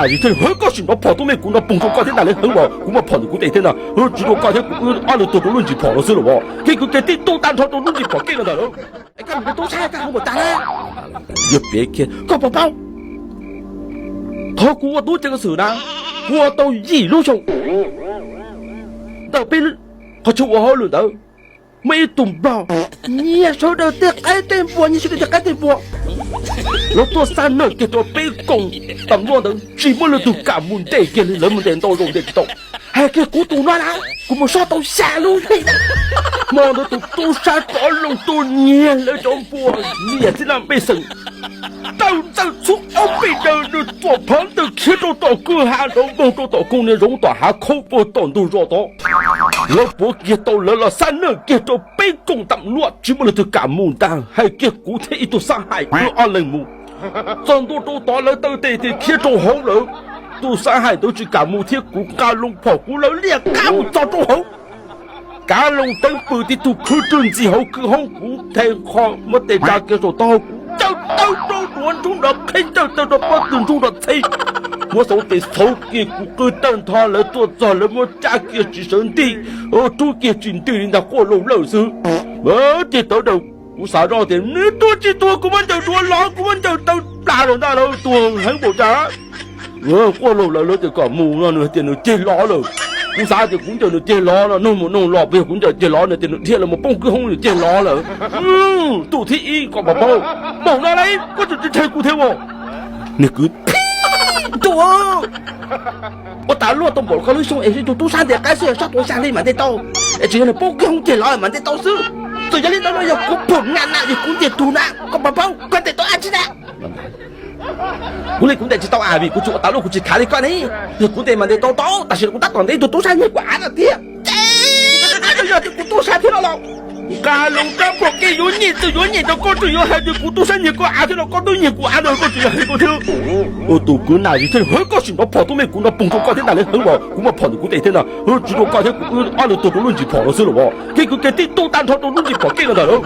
Yog thiaj hwv koj sim nrov phom tuaj me kuv nrov poog rau koj thiab ntag, lawv heev as kuv muaj phom ntawm kuv tes thiab no, tsis rau koj thiab kuv wb ob leeg tuag rau lub ntsis phom no xwb los as, koj kuv ces tib tug tag nrho rau lub ntsis phom kiag no ntag lauj. Koj mus tub sab koj mus pom tag na. Yog piav kiag koj puas paub, thaum kuv ua tub ceev xwm na, kuv ua tau yim lub xyoo, ntawm peb qhov chaw ua hauj lwm ntawd, muaj ib tug nplog nyiag sawv daws tej qaib tej npua, nyiag sawv daws tej qaib tej npua, lawv tuaj xab nam kiag rau peb koom tam luaj ntawd tsis muaj leej twg kam mus ntes kiag li, lawv mus ntes ntau zaus ntes tsis tau. Hais kiag kuv tus no na, kuv mus sob tau xya lub hli. Hmo ntawd tus tub sab rov loo tuaj nyiag lawv cov npua, nyiag txij laj pej xeem, tawm txawm txhua ob peb daws nws tuam phov ntawm khiav rau tom kwj ha nrov npoog rau tom koog niag zoov tom hav khaub puag tom ntug zos tod. Lawv puav kiag tau lawv los xab nam kiag rau peb koom tam luaj tsis muaj leej twg kam mus ntag, hais kiag kuv thiab ib tug xab hais wb ob leeg mus. Txog ntua rau tod lawv taw tes tes khiav rau hauv lawm. Tus xab hais ntawd tsis kam mus thiab kuv nqa loo phom kuv lawv liaj qab mus txog rau hauv. Kav loo teeb pw tib tug khwb rwg ntxi hauv kwj hoob, kuv nthe qho muab tes tsa kiag saum taub hau kuv ncaws taw rau duav ntsuj nrov qheb, ncaws taw rau pob tw ntsuj nrov txheb. Muab xauv tes xauv kiag kuv qw tawg ntho, lawv tuaj txog lawv muab tsa kiag tsis sawv ntij, rub kiag tsis ntij li ntag, quaj laug lawm xwb. Ces tawv daws, kuv xav zoj tias nws tuag tsis tuag kuv muab ncaws duav los, kuv muab ncaws taw plas lawm ntag lauj, tuag heev npaum cas. Quaj laug lawm lawv tias kom mus no nws tias nws ceg los lawm. Kuv xav tias kuv ncaws nws ceg los no, noog mus noog los puas yog kuv ncaws ceg los, nws tias nws dhia los mus poob kwj hoob nws ceg los lawm. Tus thib ib kom paub, paub no lauj, koj tseem tsis ntshai kuv thiab as. Nws kwv, tus ua tas luaj tau npaum koj lub xyoo es ib tug tub sab ntes qaib xwb, sob tau xya hli mam ntes tau, es tseem yog nws poob kwj hoob ceg los mam ntes tau xwb. Txawm yog li ntawd no yog kuv pum na na yog kuv ntes tug na, koj puas paub koj ntes tau dab tsi na? Kuv li kuv ntes tsis tau a, vim kuv tsis ua tas luaj kuv tsis khav li koj ne. Yog kuv ntes mas ntes tau tau, tam sim no kuv tab tom ntes ib tug tub sab nyiag kuv av no thiab. Ces yog tias kuv tub sab thiab no los, nqa loo rab phom kev yuav nyem txawm yuav nyem rau koj, tseem yuav hais tias kuv tub sab nyiag koj av thiab los koj twb nyiag kuv av ntag, koj tseem yuav hais koj thiab. Tus kwv nam yog thiaj hwv koj sim nrov phom tuaj me kuv nrov poog rau koj thiab ntag, lawv heev as kuv muaj phom ntawm kuv tes thiab no, tsis rau koj thiab kuv wb ob leeg tuag rau lub ntsis phom no xwb los as, koj kuv ces tib tug tag nrho rau lub ntsis phom kiag no ntag lauj.